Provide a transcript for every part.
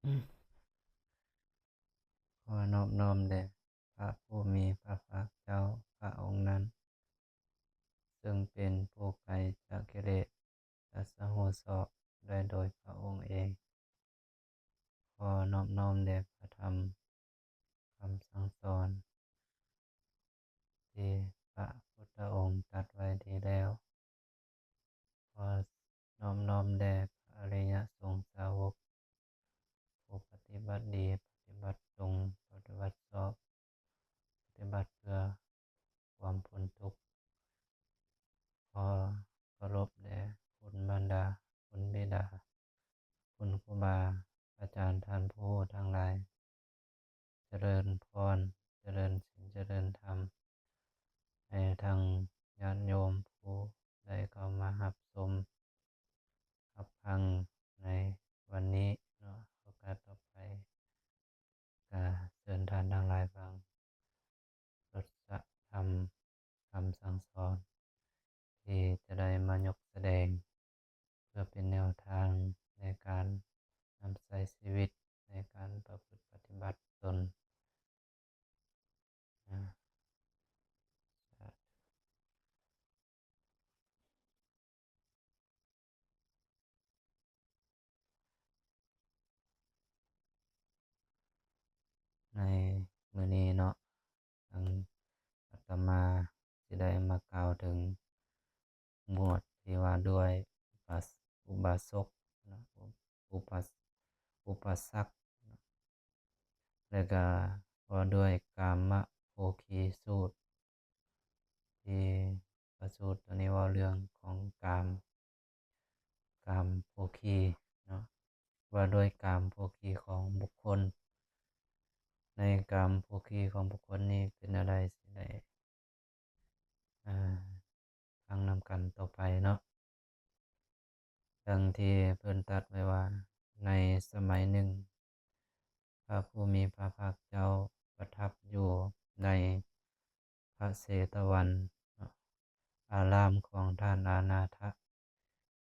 ຂໍນອບນ້ອມແດ່ພະຜູ້ມີພະພາກເຈົ້າພະອົງນັ້ນ ເຊິ່ງເປັນຜູ້ໄກຈາກກິເລດ ຕັດສະຮູ້ຊອບໄດ້ໂດຍພະອົງເອງ. ຂໍນອບນ້ອມແດ່ພະທຳຄຳສັ່ງສອນ ທີ່ພະພຸດທະອົງຕັດໄວ້ດີແລ້ວ. ຂໍນອບນ້ອມແດ່ພະອະລິຍະສົງສາວົກ ຜູ້ປະຕິບັດດີ, ປະຕິບັດຕົງ, ປະຕິບັດຊອບ, ປະຕິບັດເພື່ອຄວາມພົ້ນທຸກ. ຂໍເຄົາລົບແດ່ຄຸນມານດາ, ຄຸນບິດາ, ຄຸນຄູບາອາຈານ, ທ່ານຜູ້ຮູ້ທັງຫຼາຍ. ຈະເລີນພອນ, ຈະເລີນສິນ, ຈະເລີນທຳ ໃຫ້ທັງຍາດໂຍມຜູ້ໄດ້ເຂົ້າມາຮັບຊົມ ຮັບຟັງໃນວັນນີ້ເນາະ. ໂອກາດຕໍ່ໄປ ກະເຊີນທ່ານທັງຫຼາຍຟັງ ທົດສະທຳຄຳສັ່ງສອນ ທີ່ຈະໄດ້ມາຍົກສະແດງ ເພື່ອເປັນແນວທາງໃນການນຳໃຊ້ຊີວິດ ໃນການປະພຶດປະຕິບັດຕົນ. ອາ ສາທຸ. ໃນມື້ນີ້ເນາະ ທາງອາດຕະມາຊິໄດ້ມາກ່າວເຖິງໝວດທີ່ວ່າດ້ວຍອຸປາ ອຸບາສົກເນາະ ອຸປາ ອຸປາສັກ ແລະກະວ່າດ້ວຍກາມະໂພຄີສູດ ທີ່ພະສູດໂຕນີ້ເວົ້າເລື່ອງຂອງກາມ ກາມໂພຄີເນາະ ວ່າດ້ວຍກາມໂພຄີຂອງບຸກຄົນ. ໃນກາມໂພຄີຂອງບຸກຄົນນີ້ເປັນແນວໃດ ຊິໄດ້ ອ່າ ຟັງນຳກັນຕໍ່ໄປເນາະ. ດັ່ງທີ່ເພິ່ນຕັດໄວ້ວ່າ ໃນສະໄໝໜຶ່ງ ພະຜູ້ມີພະພາກເຈົ້າປະທັບຢູ່ໃນພະເຊຕະວັນ ອາລາມຂອງທ່ານອານາຖະ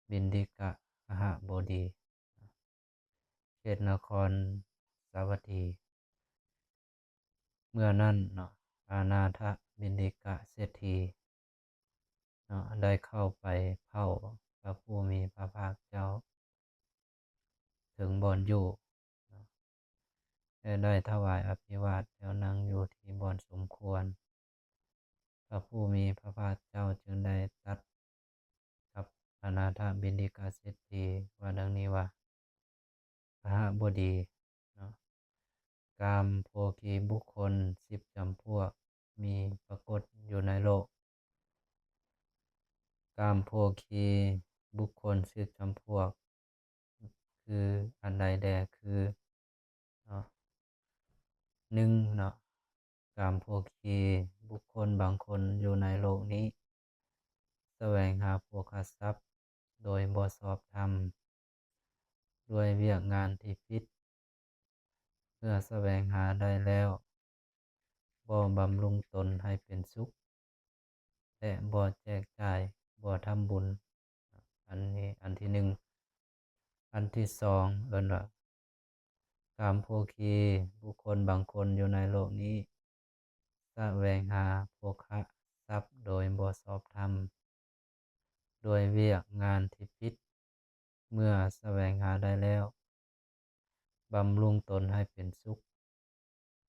ບິນດິກະຄະຫະບໍດີ ເຂດນະຄອນສາວັດຖີ. ເມື່ອນັ້ນເນາະ ອານາຖະບິນດິກະເສດຖີເນາະ ໄດ້ເຂົ້າໄປເຝົ້າພະຜູ້ມີພະພາກເຈົ້າເຖິງບ່ອນຢູ່ເນາະ ແລະໄດ້ຖວາຍອະພິວາດ ແລ້ວນັ່ງຢູ່ທີ່ບ່ອນສົມຄວນ. ພະຜູ້ມີພະພາກເຈົ້າຈຶ່ງໄດ້ຕັດກັບອານາຖະບິນດິກະເສດຖີວ່າດັ່ງນີ້ວ່າ ຄະຫະບໍດີເນາະ ກາມໂພຄີບຸກຄົນສິບຈຳພວກມີປາກົດຢູ່ໃນໂລກ. ກາມໂພຄີບຸກຄົນສິບຈຳພວກ ຄືອັນໃດແດ່? ຄືເນາະ ໜຶ່ງເນາະ ກາມໂພຄີບຸກຄົນບາງຄົນຢູ່ໃນໂລກນີ້ ສະແຫວງຫາໂພຄະຊັບໂດຍບໍ່ຊອບທຳ ດ້ວຍວຽກງານທີ່ຜິດ ເມື່ອສະແຫວງຫາໄດ້ແລ້ວ ບໍ່ບຳລຸງຕົນໃຫ້ເປັນສຸກ ແລະ ບໍ່ແຈກຈ່າຍ ບໍ່ທຳບຸນ. ອັນນີ້ອັນທີໜຶ່ງ. ອັນທີສອງ ເອີ້ນວ່າ ກາມໂພຄີບຸກຄົນບາງຄົນຢູ່ໃນໂລກນີ້ ສະແຫວງຫາໂພຄະຊັບໂດຍບໍ່ຊອບທຳ ດ້ວຍວຽກງານທີ່ຜິດ. ເມື່ອສະແຫວງຫາໄດ້ແລ້ວ ບຳລຸງຕົນໃຫ້ເປັນສຸກ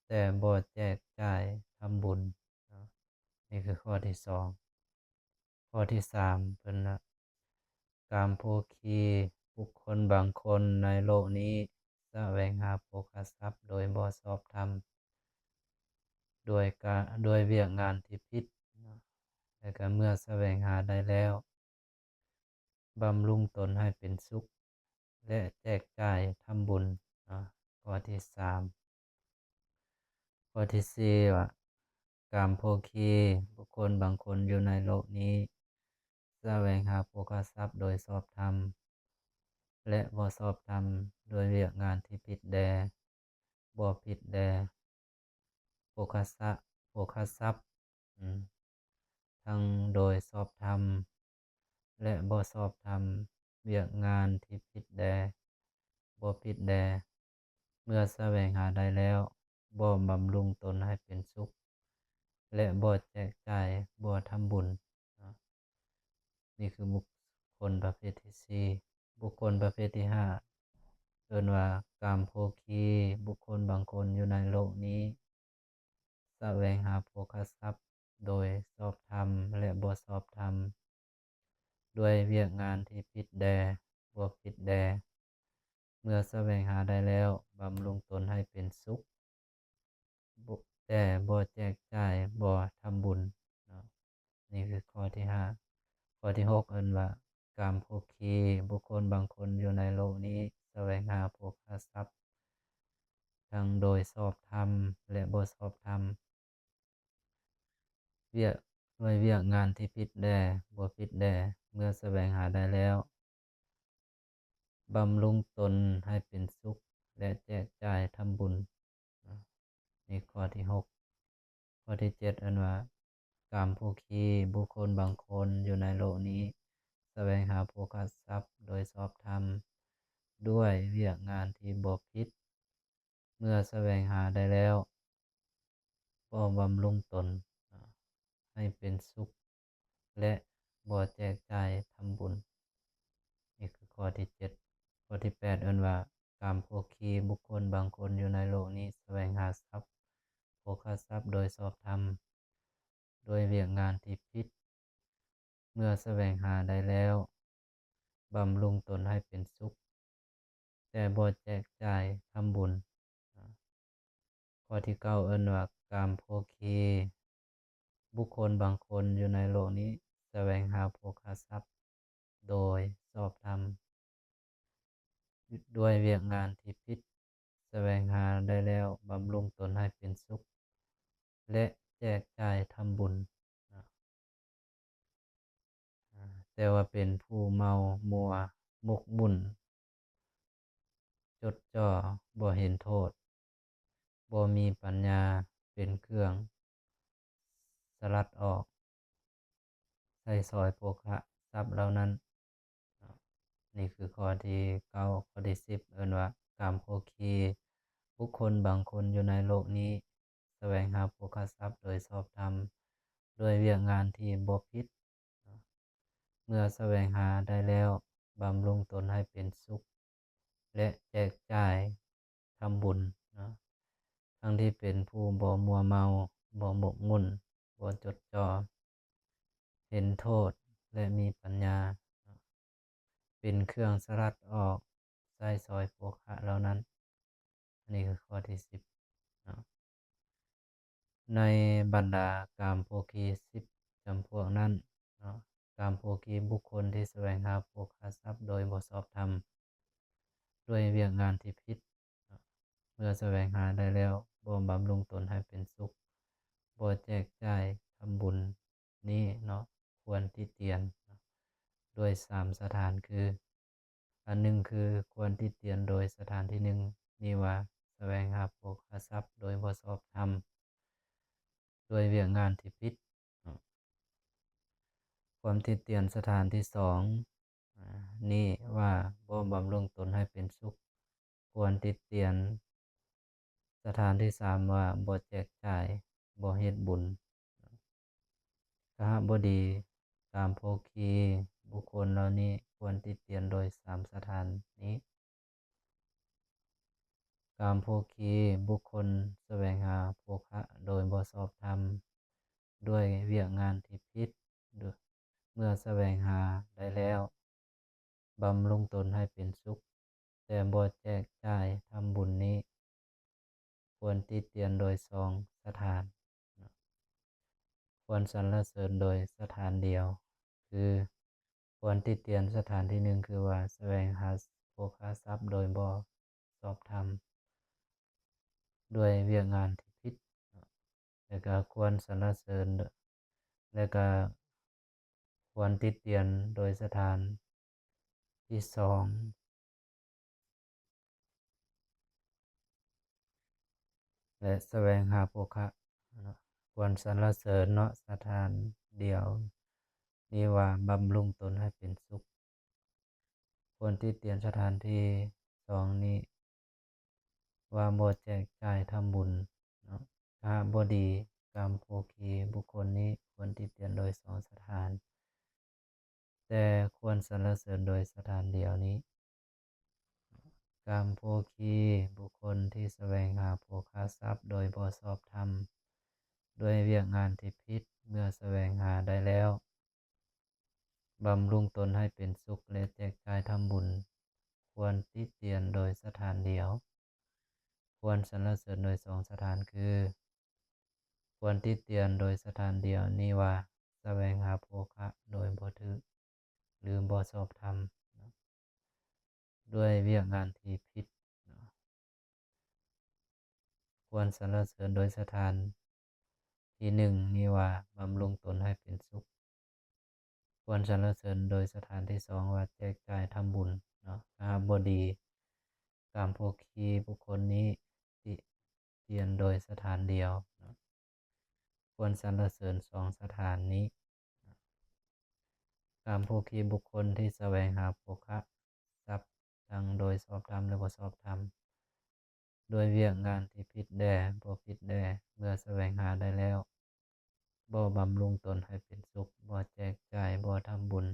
ແຕ່ບໍ່ແຈກຈ່າຍທຳບຸນເນາະ. ນີ້ຄືຂໍ້ທີສອງ. ຂໍ້ທີສາມ ເພິ່ນວ່າ ກາມໂພຄີບຸກຄົນບາງຄົນໃນໂລກນີ້ ສະແຫວງຫາໂພຄະຊັບໂດຍບໍ່ຊອບທຳ ດ້ວຍກາ ດ້ວຍວຽກງານທີ່ຜິດເນາະ ແລະກະເມື່ອສະແຫວງຫາໄດ້ແລ້ວ ບຳລຸງຕົນໃຫ້ເປັນສຸກ ແລະ ແຈກຈ່າຍທຳບຸນເນາະ. ຂໍ້ທີສາມ. ຂໍ້ທີສີ່ ວ່າ ກາມໂພຄີບຸກຄົນບາງຄົນຢູ່ໃນໂລກນີ້ ສະແຫວງຫາໂພຄະຊັບໂດຍຊອບທຳ ແລະ ບໍ່ຊອບທຳ ດ້ວຍວຽກງານທີ່ຜິດແດ່ ບໍ່ຜິດແດ່ ໂພຄະສະ ໂພຄະຊັບ ອືມ ທັງໂດຍຊອບທຳ ແລະ ບໍ່ຊອບທຳ ວຽກງານທີ່ຜິດແດ່ ບໍ່ຜິດແດ່ ເມື່ອສະແຫວງຫາໄດ້ແລ້ວ ບໍ່ບຳລຸງຕົນໃຫ້ເປັນສຸກ ແລະ ບໍ່ແຈກຈ່າຍ ບໍ່ທຳບຸນເນາະ. ນີ້ຄືບຸກຄົນປະເພດທີສີ່. ບຸກຄົນປະເພດທີຫ້າ ເອີ້ນວ່າກາມໂພຄີ. ບຸກຄົນບາງຄົນຢູ່ໃນໂລກນີ້ ສະແຫວງຫາໂພຄະຊັບໂດຍຊອບທຳ ແລະ ບໍ່ຊອບທຳ ດ້ວຍວຽກງານທີ່ຜິດແດ່ ບໍ່ຜິດແດ່. ເມື່ອສະແຫວງຫາໄດ້ແລ້ວ ບຳລຸງຕົນໃຫ້ເປັນສຸກ ບໍ່ ແຕ່ບໍ່ແຈກຈ່າຍ ບໍ່ທຳບຸນເນາະ. ນີ້ຄືຂໍ້ທີຫ້າ. ຂໍ້ທີຫົກ ເອີ້ນວ່າກາມໂພຄີ. ບຸກຄົນບາງຄົນຢູ່ໃນໂລກນີ້ສະແຫວງຫາໂພຄະຊັບ ທັງໂດຍຊອບທຳ ແລະ ບໍ່ຊອບທຳ ວຽກ ດ້ວຍວຽກງານທີ່ຜິດແດ່ ບໍ່ຜິດແດ່. ເມື່ອສະແຫວງຫາໄດ້ແລ້ວ ບຳລຸງຕົນໃຫ້ເປັນສຸກ ແລະ ແຈກຈ່າຍທຳບຸນ. ນີ້ຂໍ້ທີຫົກ. ຂໍ້ທີເຈັດ ເອີ້ນວ່າກາມໂພຄີ. ບຸກຄົນບາງຄົນຢູ່ໃນໂລກນີ້ສະແຫວງຫາໂພຄະຊັບໂດຍຊອບທຳ ດ້ວຍວຽກງານທີ່ບໍ່ຜິດ. ເມື່ອສະແຫວງຫາໄດ້ແລ້ວ ບໍ່ບຳລຸງຕົນໃຫ້ເປັນສຸກ ແລະ ບໍ່ແຈກຈ່າຍທຳບຸນ. ນີ້ຄືຂໍ້ທີເຈັດ. ຂໍ້ທີແປດ ເອີ້ນວ່າກາມໂພຄີ. ບຸກຄົນບາງຄົນຢູ່ໃນໂລກນີ້ສະແຫວງຫາຊັບ ໂພຄະຊັບໂດຍຊອບທຳ ດ້ວຍວຽກງານທີ່ຜິດ. ເມື່ອສະແຫວງຫາໄດ້ແລ້ວ ບຳລຸງຕົນໃຫ້ເປັນສຸກ ແຕ່ບໍ່ແຈກຈ່າຍທຳບຸນ. ຂໍ້ທີເກົ້າ ເອີ້ນວ່າກາມໂພຄີ. ບຸກຄົນບາງຄົນຢູ່ໃນໂລກນີ້ສະແຫວງຫາໂພຄະຊັບໂດຍຊອບທຳ ດ້ວຍວຽກງານທີ່ຜິດ. ສະແຫວງຫາໄດ້ແລ້ວ ບຳລຸງຕົນໃຫ້ເປັນສຸກ ແລະ ແຈກຈ່າຍທຳບຸນ. ແຕ່ວ່າເປັນຜູ້ເມົາມົວໝົກໝຸ່ນ ຈົດຈໍ່ ບໍ່ເຫັນໂທດ ບໍ່ມີປັນຍາ ເປັນເຄື່ອງສະຫຼັດອອກ ໃຊ້ສອຍໂພຄະຊັບເຫຼົ່ານັ້ນ. ນີ້ຄືຂໍ້ທີເກົ້າ. ຂໍ້ທີສິບ ເອີ້ນວ່າກາມໂພຄີ. ບຸກຄົນບາງຄົນຢູ່ໃນໂລກນີ້ສະແຫວງຫາໂພຄະຊັບໂດຍຊອບທຳ ດ້ວຍວຽກງານທີ່ບໍ່ຜິດ. ເມື່ອສະແຫວງຫາໄດ້ແລ້ວ ບຳລຸງຕົນໃຫ້ເປັນສຸກ ແລະ ແຈກຈ່າຍທຳບຸນເນາະ. ທັງທີ່ເປັນຜູ້ບໍ່ມົວເມົາ, ບໍ່ໝົກໝຸ່ນ, ບໍ່ຈົດຈໍ່, ເຫັນໂທດ ແລະ ມີປັນຍາເນາະ. ເປັນເຄື່ອງສະຫຼັດອອກ ໃຊ້ສອຍໂພຄະເຫຼົ່ານັ້ນ. ອັນນີ້ຄືຂໍ້ທີສິບເນາະ. ໃນບັນດາກາມໂພຄີສິບຈຳພວກນັ້ນເນາະ, ກາມໂພຄີບຸກຄົນທີ່ສະແຫວງຫາໂພຄະຊັບໂດຍບໍ່ຊອບທຳ ດ້ວຍວຽກງານທີ່ຜິດເນາະ, ເມື່ອສະແຫວງຫາໄດ້ແລ້ວ ບໍ່ບຳລຸງຕົນໃຫ້ເປັນສຸກ, ບໍ່ແຈກຈ່າຍທຳບຸນນີ້ເນາະ, ຄວນຕິຕຽນໂດຍສາມສະຖານຄື ອັນໜຶ່ງຄືຄວນຕິຕຽນໂດຍສະຖານທີໜຶ່ງນີ້ວ່າ ສະແຫວງຫາໂພຄະຊັບໂດຍບໍ່ຊອບທຳ ດ້ວຍວຽກງານທີ່ຜິດ. ຄວນຕິຕຽນສະຖານທີສອງນີ້ວ່າ ບໍ່ບຳລຸງຕົນໃຫ້ເປັນສຸກ. ຄວນຕິຕຽນສະຖານທີສາມວ່າ ບໍ່ແຈກຈ່າຍ, ບໍ່ເຮັດບຸນ. ຄະຫະບໍດີ, ກາມໂພຄີບຸກຄົນເຫຼົ່ານີ້ຄວນຕິຕຽນໂດຍສາມສະຖານນີ້. ກາມໂພຄີບຸກຄົນສະແຫວງຫາໂພຄະໂດຍບໍ່ຊອບທຳ ດ້ວຍວຽກງານທີ່ຜິດ. ເມື່ອສະແຫວງຫາໄດ້ແລ້ວ ບຳລຸງຕົນໃຫ້ເປັນສຸກ, ແຕ່ບໍ່ແຈກຈ່າຍທຳບຸນນີ້ ຄວນຕິຕຽນໂດຍສອງສະຖານ. ຄວນສັນລະເສີນໂດຍສະຖານດຽວ ຄື ຄວນຕິຕຽນສະຖານທີໜຶ່ງ ຄືວ່າ ສະແຫວງຫາໂພຄະຊັບໂດຍບໍ່ຊອບທຳ ດ້ວຍວຽກງານທີ່ຜິດ, ແລະກະຄວນສັນລະເສີນ ແລະກະຄວນຕິຕຽນໂດຍສະຖານທີສອງ ແລະ ສະແຫວງຫາໂພຄະເນາະ, ຄວນສັນລະເສີນເນາະ ສະຖານດຽວນີ້ວ່າ ບຳລຸງຕົນໃຫ້ເປັນສຸກ. ຄວນຕິຕຽນສະຖານທີສອງນີ້ ວ່າບໍ່ແຈກຈ່າຍທຳບຸນເນາະ. ຄະຫະບໍດີ ກາມໂພຄີບຸກຄົນນີ້ຄວນຕິຕຽນໂດຍສອງສະຖານ, ແຕ່ຄວນສັນລະເສີນໂດຍສະຖານດຽວນີ້. ກາມໂພຄີບຸກຄົນທີ່ສະແຫວງຫາໂພຄະຊັບໂດຍບໍ່ຊອບທຳ, ດ້ວຍວຽກງານທີ່ຜິດ, ເມື່ອສະແຫວງຫາໄດ້ແລ້ວ, ບຳລຸງຕົນໃຫ້ເປັນສຸກ ແລະ ແຈກຈ່າຍທຳບຸນ, ຄວນຕິຕຽນໂດຍສະຖານດຽວ. ຄວນສັນລະເສີນໂດຍສອງສະຖານຄື, ຄວນຕິຕຽນໂດຍສະຖານດຽວນີ້ວ່າ ສະແຫວງຫາໂພຄະໂດຍບໍ່ຖືກ ຫຼື ບໍ່ຊອບທຳ ດ້ວຍວຽກງານທີ່ຜິດ. ຄວນສັນລະເສີນໂດຍສະຖານທີໜຶ່ງນີ້ວ່າ ບຳລຸງຕົນໃຫ້ເປັນສຸກ. ຄວນສັນລະເສີນໂດຍສະຖານທີສອງວ່າ ແຈກຈ່າຍທຳບຸນເນາະ. ຄະຫະບໍດີ ກາມໂພຄີບຸກຄົນນີ້ຕິຕຽນໂດຍສະຖານດຽວເນາະ. ຄວນສັນລະເສີນສອງສະຖານນີ້. ກາມໂພຄີບຸກຄົນທີ່ສະແຫວງຫາໂພຄະຊັບທັງໂດຍຊອບທຳ ແລະ ບໍ່ຊອບທຳ, ດ້ວຍວຽກງານທີ່ຜິດແດ່ ບໍ່ຜິດແດ່, ເມື່ອສະແຫວງຫາໄດ້ແລ້ວ, ບໍ່ບຳລຸງຕົນໃຫ້ເປັນສຸກ, ບໍ່ແຈກຈ່າຍ, ບໍ່ທຳບຸນ,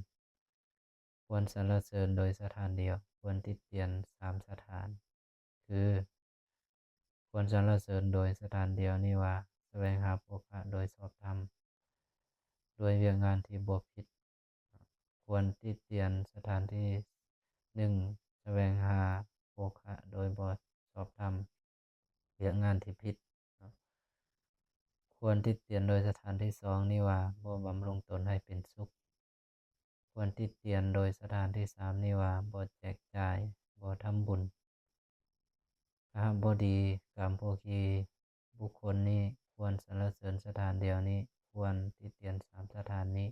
ຄວນສັນລະເສີນໂດຍສະຖານດຽວ, ຄວນຕິຕຽນສາມສະຖານ ຄື ຄວນສັນລະເສີນໂດຍສະຖານດຽວນີ້ວ່າ ສະແຫວງຫາໂພຄະໂດຍຊອບທຳ ດ້ວຍວຽກງານທີ່ບໍ່ຜິດ. ຄວນຕິຕຽນສະຖານທີໜຶ່ງ ສະແຫວງຫາໂພຄະໂດຍບໍ່ຊອບທຳ ວຽກງານທີ່ຜິດ. ຄວນຕິຕຽນໂດຍສະຖານທີສອງນີ້ວ່າ ບໍ່ບຳລຸງຕົນໃຫ້ເປັນສຸກ. ຄວນຕິຕຽນໂດຍສະຖານທີສາມນີ້ວ່າ ບໍ່ແຈກຈ່າຍ, ບໍ່ທຳບຸນ. ຄະຫະບໍດີ ກາມໂພຄີບຸກຄົນນີ້ຄວນສັນລະເສີນສະຖານດຽວນີ້, ຄວນຕິຕຽນສາມສະຖານນີ້.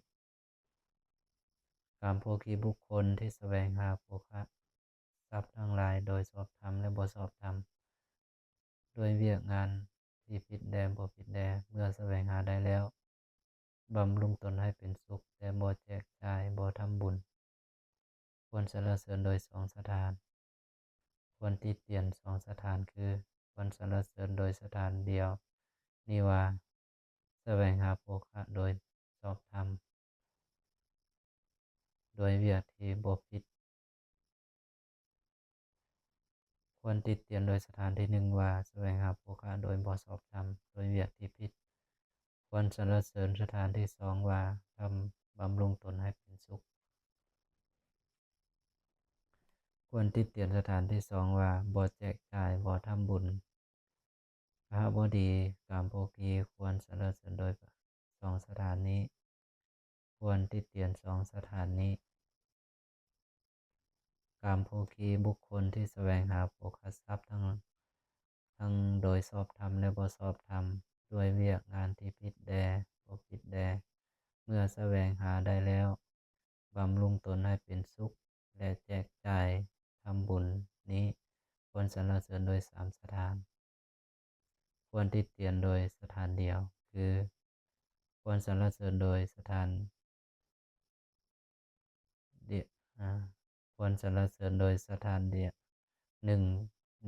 ກາມໂພຄີບຸກຄົນທີ່ສະແຫວງຫາໂພຄະຊັບທັງຫຼາຍໂດຍຊອບທຳ ແລະ ບໍ່ຊອບທຳ, ດ້ວຍວຽກງານທີ່ຜິດແດ່ ບໍ່ຜິດແດ່, ເມື່ອສະແຫວງຫາໄດ້ແລ້ວ, ບຳລຸງຕົນໃຫ້ເປັນສຸກ, ແຕ່ບໍ່ແຈກຈ່າຍ, ບໍ່ທຳບຸນ. ຄວນສັນລະເສີນໂດຍສອງສະຖານ. ຄວນຕິຕຽນສອງສະຖານຄື ຄວນສັນລະເສີນໂດຍສະຖານດຽວນີ້ວ່າ ສະແຫວງຫາໂພຄະໂດຍຊອບທຳ ໂດຍວຽກທີ່ບໍ່ຜິດ. ຄວນຕິຕຽນໂດຍສະຖານທີໜຶ່ງວ່າ ສະແຫວງຫາໂພຄະໂດຍບໍ່ຊອບທຳ ໂດຍວຽກທີ່ຜິດ. ຄວນສັນລະເສີນສະຖານທີສອງວ່າ ທຳບຳລຸງຕົນໃຫ້ເປັນສຸກ. ຄວນຕິຕຽນສະຖານທີສອງວ່າ ບໍ່ແຈກຈ່າຍ, ບໍ່ທຳບຸນ. ຄະຫະບໍດີ ກາມໂພຄີ ຄວນສັນລະເສີນໂດຍສອງສະຖານນີ້, ຄວນຕິຕຽນສອງສະຖານນີ້. ກາມໂພຄີ ບຸກຄົນທີ່ສະແຫວງຫາໂພຄະຊັບທັງ ທັງໂດຍຊອບທຳ ແລະ ບໍ່ຊອບທຳ, ດ້ວຍວຽກງານທີ່ຜິດແດ່ ບໍ່ຜິດແດ່, ເມື່ອສະແຫວງຫາໄດ້ແລ້ວ, ບຳລຸງຕົນໃຫ້ເປັນສຸກ ແລະ ແຈກຈ່າຍທຳບຸນນີ້ ຄວນສັນລະເສີນໂດຍສາມສະຖານ. ຄວນຕິຕຽນໂດຍສະຖານດຽວ ຄື ຄວນສັນລະເສີນໂດຍສະຖານ ດຽວ ອາ ຄວນສັນລະເສີນໂດຍສະຖານດຽວ ໜຶ່ງ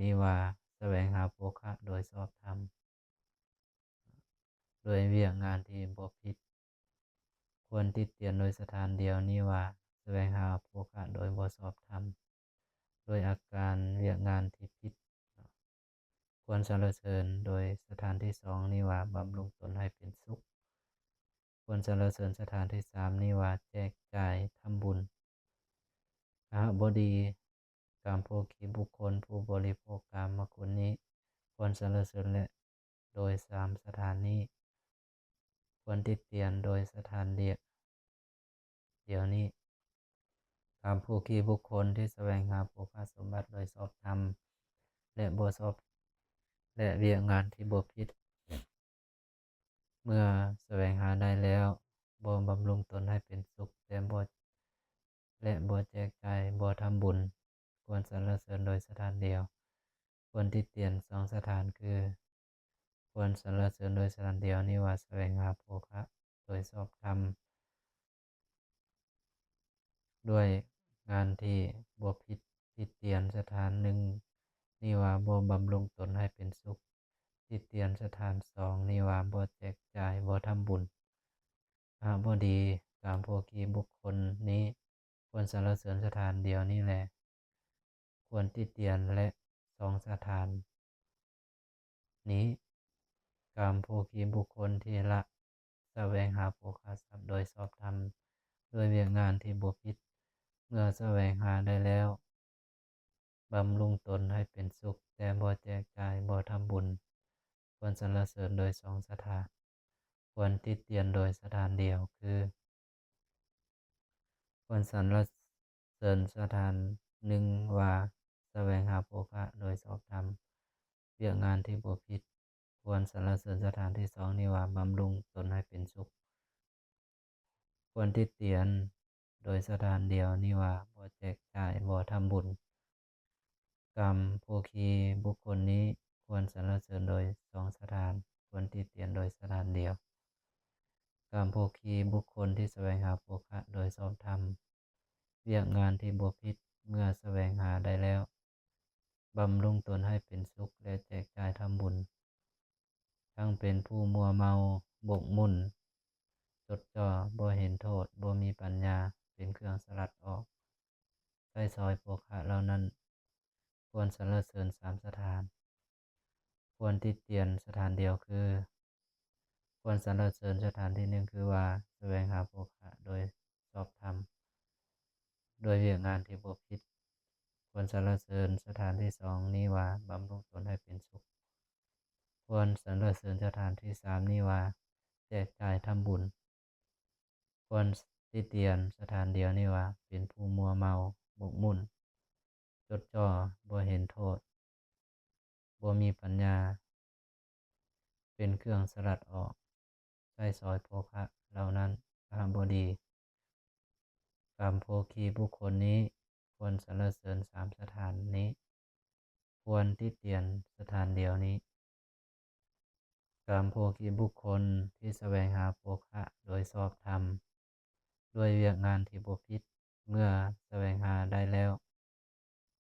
ນີ້ວ່າ ສະແຫວງຫາໂພຄະໂດຍຊອບທຳ ໂດຍວຽກງານທີ່ບໍ່ຜິດ. ຄວນຕິຕຽນໂດຍສະຖານດຽວນີ້ວ່າ ສະແຫວງຫາໂພຄະໂດຍບໍ່ຊອບທຳ ໂດຍອາການວຽກງານທີ່ຜິດ. ຄວນສັນລະເສີນໂດຍສະຖານທີສອງນີ້ວ່າ ບຳລຸງຕົນໃຫ້ເປັນສຸກ. ຄວນສັນລະເສີນສະຖານທີສາມນີ້ວ່າ ແຈກຈ່າຍທຳບຸນ. ຄະຫະບໍດີ ກາມໂພຄີບຸກຄົນຜູ້ບໍລິໂພກກາມມະຄຸນນີ້ ຄວນສັນລະເສີນ ແລະ ໂດຍສາມສະຖານນີ້. ຄວນຕິຕຽນໂດຍສະຖານດຽວ ດຽວນີ້. ກາມໂພຄີບຸກຄົນທີ່ສະແຫວງຫາໂພຄະສົມບັດໂດຍຊອບທຳ ແລະ ບໍ່ຊອບ ແລະ ວຽກງານທີ່ບໍ່ຜິດ. ເມື່ອສະແຫວງຫາໄດ້ແລ້ວ, ບໍ່ບຳລຸງຕົນໃຫ້ເປັນສຸກ, ແຕ່ບໍ່ ແລະ ບໍ່ແຈກຈ່າຍ, ບໍ່ທຳບຸນ, ຄວນສັນລະເສີນໂດຍສະຖານດຽວ. ຄວນຕິຕຽນສອງສະຖານຄື ຄວນສັນລະເສີນໂດຍສະຖານດຽວນີ້ວ່າ ສະແຫວງຫາໂພຄະໂດຍຊອບທຳ ດ້ວຍງານທີ່ບໍ່ຜິດ. ຕິຕຽນສະຖານໜຶ່ງ ນີ້ວ່າບໍ່ບຳລຸງຕົນໃຫ້ເປັນສຸກ, ຕິຕຽນສະຖານສອງນີ້ວ່າບໍ່ແຈກຈ່າຍ, ບໍ່ທຳບຸນ. ຄະຫະບໍດີ, ກາມໂພຄີບຸກຄົນນີ້ຄວນສັນລະເສີນສະຖານດຽວນີ້ແລະ ຄວນຕິຕຽນແລະສອງສະຖານນີ້. ກາມໂພຄີບຸກຄົນທີ່ລະສະແຫວງຫາໂພຄະຊັບໂດຍຊອບທຳ ດ້ວຍວຽກງານທີ່ບໍ່ຜິດ, ເມື່ອສະແຫວງຫາໄດ້ແລ້ວ ບຳລຸງຕົນໃຫ້ເປັນສຸກ, ແຕ່ບໍ່ແຈກຈ່າຍ, ບໍ່ທຳບຸນ, ຄວນສັນລະເສີນໂດຍສອງສະຖານ, ຄວນຕິຕຽນໂດຍສະຖານດຽວ ຄື ຄວນສັນລະເສີນສະຖານໜຶ່ງວ່າ ສະແຫວງຫາໂພຄະໂດຍຊອບທຳ, ວຽກງານທີ່ບໍ່ຜິດ, ຄວນສັນລະເສີນສະຖານທີສອງນີ້ວ່າ ບຳລຸງຕົນໃຫ້ເປັນສຸກ, ຄວນຕິຕຽນໂດຍສະຖານດຽວນີ້ວ່າ ບໍ່ແຈກຈ່າຍ, ບໍ່ທຳບຸນ. ກາມໂພຄີບຸກຄົນນີ້ຄວນສັນລະເສີນໂດຍສອງສະຖານ, ຄວນຕິຕຽນໂດຍສະຖານດຽວ. ກາມໂພຄີບຸກຄົນທີ່ສະແຫວງຫາໂພຄະໂດຍຊອບທຳ, ວຽກງານທີ່ບໍ່ຜິດ, ເມື່ອສະແຫວງຫາໄດ້ແລ້ວ ບຳລຸງຕົນໃຫ້ເປັນສຸກ ແລະ ແຈກຈ່າຍທຳບຸນ, ທັງເປັນຜູ້ມົວເມົາ, ໝົກໝຸ່ນ, ຈົດຈໍ່, ບໍ່ເຫັນໂທດ, ບໍ່ມີປັນຍາເປັນເຄື່ອງສະຫຼັດອອກ, ໃຊ້ສອຍໂພຄະເຫຼົ່ານັ້ນ ຄວນສັນລະເສີນສາມສະຖານ, ຄວນຕິຕຽນສະຖານດຽວ ຄື ຄວນສັນລະເສີນສະຖານທີໜຶ່ງ ຄືວ່າ ສະແຫວງຫາໂພຄະໂດຍຊອບທຳ ດ້ວຍວຽກງານທີ່ບໍ່ຜິດ, ຄວນສັນລະເສີນສະຖານທີສອງນີ້ວ່າ ບຳລຸງຕົນໃຫ້ເປັນສຸກ, ຄວນສັນລະເສີນສະຖານທີສາມນີ້ວ່າ ແຈກຈ່າຍທຳບຸນ, ຄວນຕິຕຽນສະຖານດຽວນີ້ວ່າ ເປັນຜູ້ມົວເມົາ, ໝົກໝຸ່ນ, ຈົດຈໍ່, ບໍ່ເຫັນໂທດ, ບໍ່ມີປັນຍາເປັນເຄື່ອງສະຫຼັດອອກ, ໃຊ້ສອຍໂພຄະເຫຼົ່ານັ້ນ ຄະຫະບໍດີ. ກາມໂພຄີບຸກຄົນນີ້ຄວນສັນລະເສີນສາມສະຖານນີ້, ຄວນຕິຕຽນສະຖານດຽວນີ້. ກາມໂພຄີບຸກຄົນທີ່ສະແຫວງຫາໂພຄະໂດຍຊອບທຳ ດ້ວຍວຽກງານທີ່ບໍ່ຜິດ, ເມື່ອສະແຫວງຫາໄດ້ແລ້ວ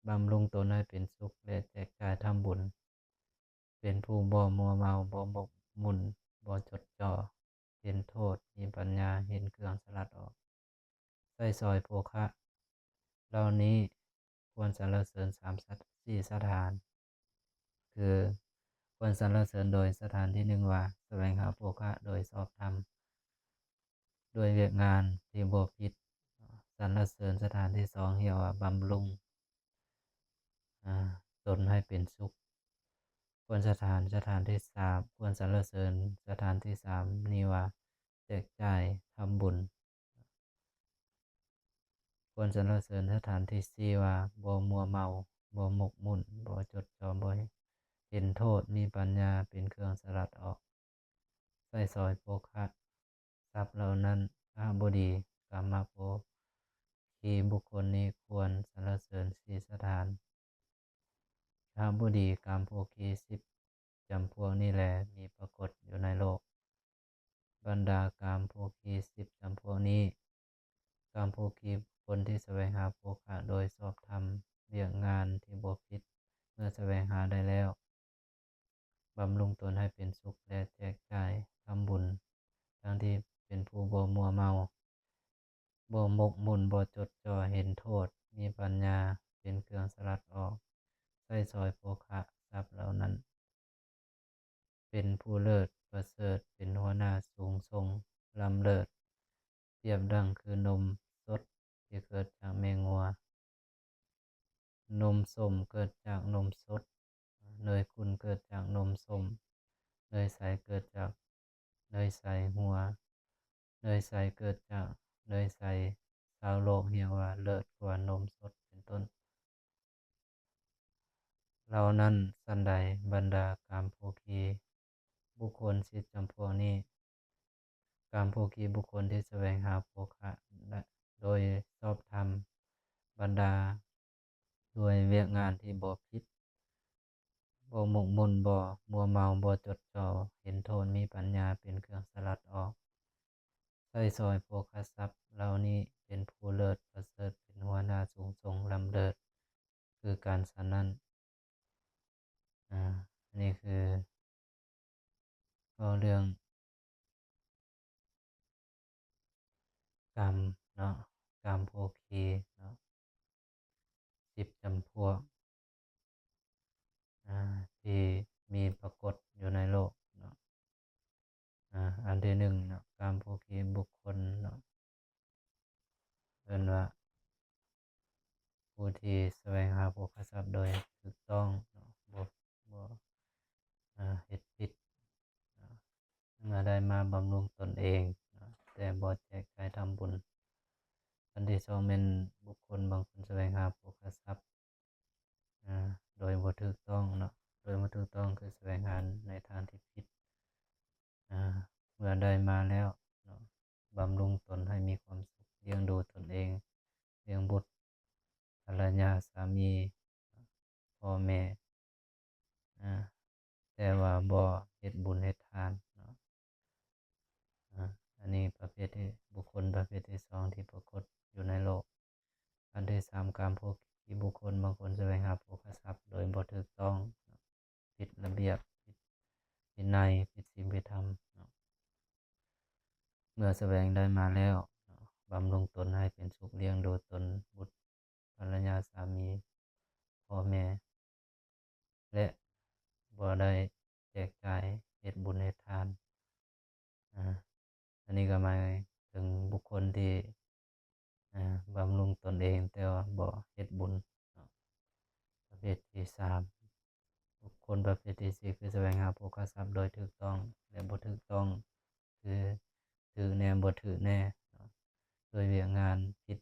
ບຳລຸງຕົນໃຫ້ເປັນສຸກ ແລະ ແຈກຈ່າຍທຳບຸນ, ເປັນຜູ້ບໍ່ມົວເມົາ, ບໍ່ໝົກໝຸ່ນ, ບໍ່ຈົດຈໍ່, ເຫັນໂທດ, ມີປັນຍາເຫັນເຄື່ອງສະຫຼັດອອກ, ໃຊ້ສອຍໂພຄະເຫຼົ່ານີ້ ຄວນສັນລະເສີນສາມສະ ສີ່ສະຖານ ຄື ຄວນສັນລະເສີນໂດຍສະຖານທີໜຶ່ງວ່າ ສະແຫວງຫາໂພຄະໂດຍຊອບທຳ ດ້ວຍວຽກງານທີ່ບໍ່ຜິດ, ສັນລະເສີນສະຖານທີສອງຮຽກວ່າບຳລຸງ ອາ ຕົນໃຫ້ເປັນສຸກ. ຄວນສະຖານ ສະຖານທີສາມ ຄວນສັນລະເສີນສະຖານທີສາມນີ້ວ່າ ແຈກຈ່າຍທຳບຸນ. ຄວນສັນລະເສີນສະຖານທີສີ່ວ່າ ບໍ່ມົວເມົາ, ບໍ່ໝົກໝຸ່ນ, ບໍ່ຈົດຈໍ່, ບໍ່ເຫັນໂທດ, ມີປັນຍາເປັນເຄື່ອງສະຫຼັດອອກ, ໃຊ້ສອຍໂພຄະຊັບເຫຼົ່ານັ້ນ. ຄະຫະບໍດີ, ກາມະໂພຄີບຸກຄົນນີ້ຄວນສັນລະເສີນສີ່ສະຖານ. ຄະຫະບໍດີ, ກາມໂພຄີສິບຈຳພວກນີ້ແລ ມີປາກົດຢູ່ໃນໂລກ. ບັນດາກາມໂພຄີສິບຈຳພວກນີ້, ກາມໂພຄີບຸກຄົນທີ່ສະແຫວງຫາໂພຄະໂດຍຊອບທຳ, ວຽກງານທີ່ບໍ່ຜິດ, ເມື່ອສະແຫວງຫາໄດ້ແລ້ວ ບຳລຸງຕົນໃຫ້ເປັນສຸກ ແລະ ແຈກຈ່າຍທຳບຸນ, ທັງທີ່ເປັນຜູ້ບໍ່ມົວເມົາ, ບໍ່ໝົກໝຸ່ນ, ບໍ່ຈົດຈໍ່, ເຫັນໂທດ, ມີປັນຍາເປັນເຄື່ອງສະຫຼັດອອກ, ໃຊ້ສອຍໂພຄະຊັບເຫຼົ່ານັ້ນ. ເປັນຜູ້ເລີດປະເສີດ, ເປັນຫົວໜ້າສູງສົ່ງລ້ຳເລີດ, ປຽບດັ່ງຄືນົມສົດທີ່ເກີດຈາກແມ່ງົວ. ນົມສົ້ມເກີດຈາກນົມສົດ, ເນີຍຂຸ້ນເກີດຈາກນົມສົ້ມ, ເນີຍໃສເກີດຈາກເນີຍໃສຫົວ, ເນີຍໃສເກີດຈາກເນີຍໃສ, ຊາວໂລກຮຽກວ່າເລີດກວ່ານົມສົດ ເປັນຕົ້ນ. ເຫຼົ່ານັ້ນສັນໃດ, ບັນດາກາມໂພຄີບຸກຄົນສິບຈຳພວກນີ້, ກາມໂພຄີບຸກຄົນທີ່ສະແຫວງຫາໂພຄະໂດຍຊອບທຳ, ບັນດາດ້ວຍວຽກງານທີ່ບໍ່ຜິດ, ບໍ່ໝົກໝຸ່ນ, ບໍ່ມົວເມົາ, ບໍ່ຈົດຈໍ່, ເຫັນໂທດ, ມີປັນຍາເປັນເຄື່ອງສະຫຼັດອອກ, ໃຊ້ສອຍໂພຄະຊັບເຫຼົ່ານີ້, ເປັນຜູ້ເລີດປະເສີດ, ເປັນຫົວໜ້າສູງສົ່ງລ້ຳເລີດຄືກັນ. ສະນັ້ນ, ນີ້ຄືເວົ້າເລື່ອງກາມເນາະ ກາມໂພຄີເນາະ ສິບຈຳພວກ ອາ ທີ່ມີປາກົດຢູ່ໃນໂລກເນາະ. ອາ ອັນທີໜຶ່ງເນາະ ກາມໂພຄີບຸກຄົນເນາະ ເອີ້ນວ່າຜູ້ທີ່ສະແຫວງຫາໂພຄະຊັບໂດຍຖືກຕ້ອງເນາະ ບໍ່ ບໍ່ ອາ ເຮັດຜິດເນາະ ເມື່ອໄດ້ມາບຳລຸງຕົນເອງເນາະ ແຕ່ບໍ່ແຈກຈ່າຍທຳບຸນ. ອັນທີສອງແມ່ນບຸກຄົນບາງຄົນສະແຫວງຫາໂພຄະຊັບ ອາ ໂດຍບໍ່ຖືກຕ້ອງເນາະ ໂດຍບໍ່ຖືກຕ້ອງຄືສະແຫວງຫາໃນທາງທີ່ຜິດ ອາ ເມື່ອໄດ້ມາແລ້ວເນາະ ບຳລຸງຕົນໃຫ້ມີຄວາມສຸກ ລ້ຽງດູຕົນເອງ ລ້ຽງບຸດ ພັນລະຍາ ສາມີ ພໍ່ແມ່ ອາ ແຕ່ວ່າບໍ່ເຮັດບຸນເຮັດທານເນາະ. ອາ ອັນນີ້ປະເພດທີ່ ບຸກຄົນປະເພດທີສອງທີ່ປາກົດຢູ່ໃນໂລກ. ອັນທີສາມ ກາມໂພຄີບຸກຄົນບາງຄົນສະແຫວງຫາໂພຄະຊັບໂດຍບໍ່ຖືກຕ້ອງ ຜິດລະບຽບ ຜິດວິໄນ ຜິດສິນຜິດທຳເນາະ. ເມື່ອສະແຫວງໄດ້ມາແລ້ວເນາະ ບຳລຸງຕົນໃຫ້ເປັນສຸກ ລ້ຽງດູຕົນ ບຸດ ພັນລະຍາ ສາມີ ພໍ່ແມ່ ແລະ ບໍ່ໄດ້ແຈກຈ່າຍເຮັດບຸນເຮັດທານ. ອາ ອັນນີ້ກໍໝາຍເຖິງບຸກຄົນທີ່ ອາ ບຳລຸງຕົນເອງ ແຕ່ວ່າບໍ່ເຮັດບຸນເນາະ. ປະເພດທີສາມ ບຸກຄົນປະເພດທີສີ່ ຄືສະແຫວງຫາໂພຄະຊັບໂດຍຖືກຕ້ອງ ແລະ ບໍ່ຖືກຕ້ອງ ຄືຖືກແນ່ ບໍ່ຖືກແນ່ເນາະ ໂດຍວຽກງານຜິດ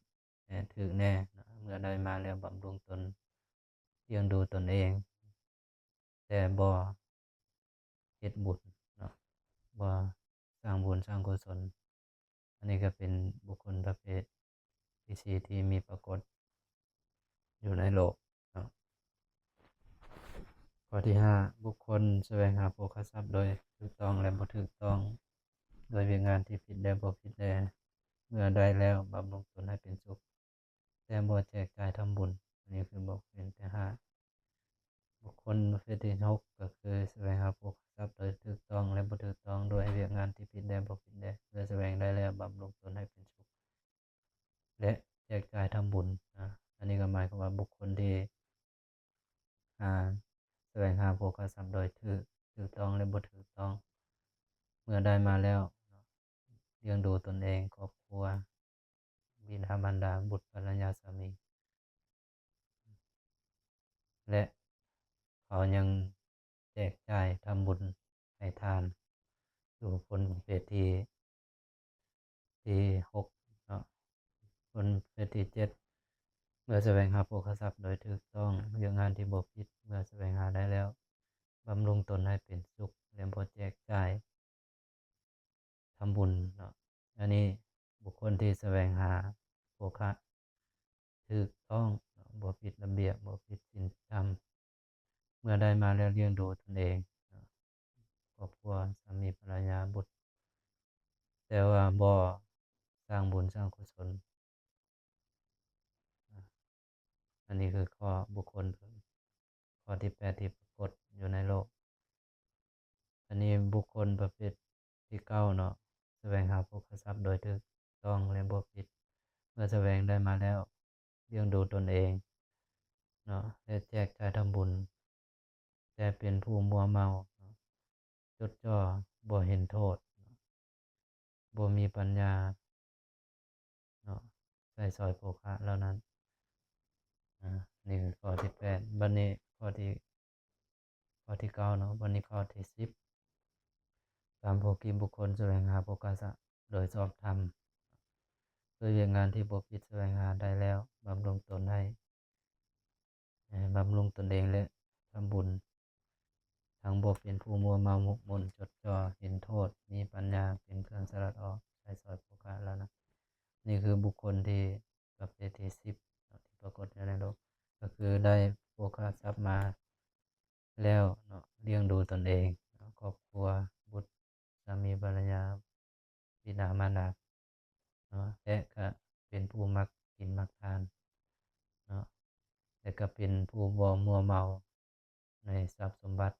ແນ່ ຖືກແນ່ເນາະ. ເມື່ອໄດ້ມາແລ້ວບຳລຸງຕົນ ລ້ຽງດູຕົນເອງ ແຕ່ບໍ່ເຮັດບຸນເນາະ ບໍ່ສ້າງບຸນສ້າງກຸສົນ. ອັນນີ້ກໍເປັນບຸກຄົນປະເພດທີສີ່ທີ່ມີປາກົດຢູ່ໃນໂລກເນາະ. ຂໍ້ທີຫ້າ ບຸກຄົນສະແຫວງຫາໂພຄະຊັບໂດຍຖືກຕ້ອງ ແລະ ບໍ່ຖືກຕ້ອງ ໂດຍວຽກງານທີ່ຜິດ ແລະ ບໍ່ຜິດແດ່ ເມື່ອໄດ້ແລ້ວບຳລຸງຕົນໃຫ້ເປັນສຸກ ແຕ່ບໍ່ແຈກຈ່າຍທຳບຸນ. ອັນນີ້ຄືບົດເປັນທີຫ້າ. ບຸກຄົນປະເພດທີຫົກ ກໍຄືສະແຫວງຫາໂພຄະຊັບໂດຍຖືກຕ້ອງ ແລະ ບໍ່ຖືກຕ້ອງ ດ້ວຍວຽກງານທີ່ຜິດ ແລະ ບໍ່ຜິດແດ່ ເມື່ອສະແຫວງໄດ້ແລ້ວບຳລຸງຕົນໃຫ້ເປັນສຸກ ແລະ ແຈກຈ່າຍທຳບຸນ. ອາ ອັນນີ້ກໍໝາຍຄວາມວ່າບຸກຄົນທີ່ ອາ ສະແຫວງຫາໂພຄະຊັບໂດຍຖືກ ຖືກຕ້ອງ ແລະ ບໍ່ຖືກຕ້ອງ ເມື່ອໄດ້ມາແລ້ວ ລ້ຽງດູຕົນເອງ ຄອບຄົວ ບິດາມານດາ ບຸດ ພັນລະຍາ ສາມີ ແລະ ເຂົາຍັງແຈກຈ່າຍທຳບຸນໃຫ້ທານ ຢູ່ຄົນປະເພດທີ່ ທີຫົກເນາະ. ຄົນປະເພດທີເຈັດ ເມື່ອສະແຫວງຫາໂພຄະຊັບໂດຍຖືກຕ້ອງ ວຽກງານທີ່ບໍ່ຜິດ ເມື່ອສະແຫວງຫາໄດ້ແລ້ວ ບຳລຸງຕົນໃຫ້ເປັນສຸກ ແລະ ບໍ່ແຈກຈ່າຍ ທຳບຸນເນາະ. ອັນນີ້ບຸກຄົນທີ່ສະແຫວງຫາໂພຄະຖືກຕ້ອງເນາະ ບໍ່ຜິດລະບຽບ ບໍ່ຜິດສິນທຳ ເມື່ອໄດ້ມາແລ້ວລ້ຽງດູຕົນເອງເນາະ ຄອບຄົວ ສາມີ ພັນລະຍາ ບຸດ ແຕ່ວ່າບໍ່ສ້າງບຸນສ້າງກຸສົນ. ອັນນີ້ຄືຂໍ້ບຸກຄົນ ຂໍ້ທີແປດທີ່ປາກົດຢູ່ໃນໂລກ. ອັນນີ້ບຸກຄົນປະເພດທີເກົ້າເນາະ ສະແຫວງຫາໂພຄະຊັບໂດຍຖືກຕ້ອງ ແລະ ບໍ່ຜິດ ເມື່ອສະແຫວງໄດ້ມາແລ້ວລ້ຽງດູຕົນເອງເນາະ ແລະ ແຈກຈ່າຍທຳບຸນ ແຕ່ເປັນຜູ້ມົວເມົາເນາະ ຈົດຈ່ອ ບໍ່ເຫັນໂທດ ບໍ່ມີປັນຍາເນາະ ໃຊ້ສອຍໂພຄະເຫຼົ່ານັ້ນ. ອາ ນີ້ຄືຂໍ້ທີແປດ. ບັດນີ້ຂໍ້ທີ ຂໍ້ທີເກົ້າເນາະ. ບັດນີ້ຂໍ້ທີສິບ ກາມໂພຄີບຸກຄົນສະແຫວງຫາໂພຄະສະໂດຍຊອບທຳ ໂດຍວຽກງານທີ່ບໍ່ຜິດ ສະແຫວງຫາໄດ້ແລ້ວ ບຳລຸງຕົນໃຫ້ ເອີ ບຳລຸງຕົນເອງ ແລະ ທຳບຸນ ທັງບໍ່ເປັນຜູ້ມົວເມົາໝົກໝຸ່ນ ຈົດຈ່ອ ເຫັນໂທດ ມີປັນຍາເປັນເຄື່ອງສະຫຼັດອອກ ໃຊ້ສອຍໂພຄະເຫຼົ່ານັ້ນ. ນີ້ຄືບຸກຄົນທີ່ປະເພດທີສິບເນາະ ທີ່ປາກົດຢູ່ໃນໂລກ ກໍຄືໄດ້ໂພຄະຊັບມາແລ້ວເນາະ ລ້ຽງດູຕົນເອງເນາະ ຄອບຄົວ ບຸດ ສາມີ ພັນລະຍາ ບິດາມານດາເນາະ ແລະ ກະເປັນຜູ້ມັກກິນມັກທານເນາະ ແລະ ກະເປັນຜູ້ບໍ່ມົວເມົາໃນຊັບສົມບັດ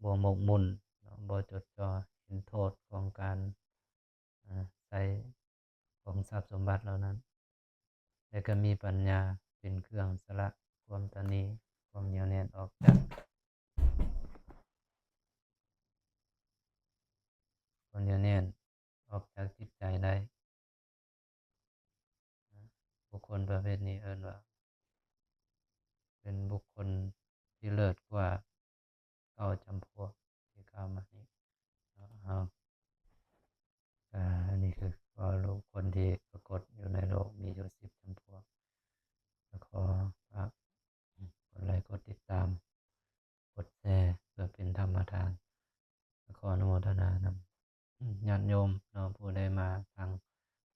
ບໍ່ໝົກໝຸ່ນເນາະ ບໍ່ຈົດຈ່ອ ເຫັນໂທດຂອງການ ອາ ໃຊ້ຂອງຊັບສົມບັດເຫຼົ່ານັ້ນ ແລະກໍມີປັນຍາເປັນເຄື່ອງສະຫຼະຄວາມຕະໜີ ຄວາມໜຽວແໜ້ນອອກຈາກ ຄວາມໜຽວແໜ້ນອອກຈາກຈິດໃຈໄດ້. ບຸກຄົນປະເພດນີ້ເອີ້ນວ່າ ເປັນບຸກຄົນທີ່ເລີດກວ່າເກົ້າຈຳພວກທີ່ກ່າວມານີ້ເນາະ. ເຮົາ ອາ ອັນນີ້ຄືວ່າລູກຄົນທີ່ປາກົດຢູ່ໃນໂລກມີຢູ່ສິບຈຳພວກ. ກໍຂໍຝາກກົດໄລ ກົດຕິດຕາມ ກົດແຊ ເພື່ອເປັນທຳມະທານ. ກໍຂໍອະນຸໂມທະນານຳຍາດໂຍມເນາະ ຜູ້ໄດ້ມາຟັງ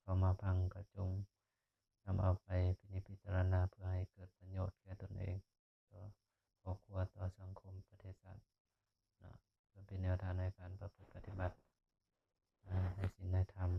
ເຂົ້າມາຟັງ ກໍຈົ່ງນຳເອົາໄປພິນິດພິຈາລະນາ ເພື່ອໃຫ້ເກີດປະໂຫຍດແກ່ຕົນເອງ ຕໍ່ຄອບຄົວ ຕໍ່ສັງຄົມ ປະເທດຊາດເນາະ ເພື່ອເປັນແນວທາງໃນການປະພຶດປະຕິບັດ ອາ ໃນສິນໃນທຳ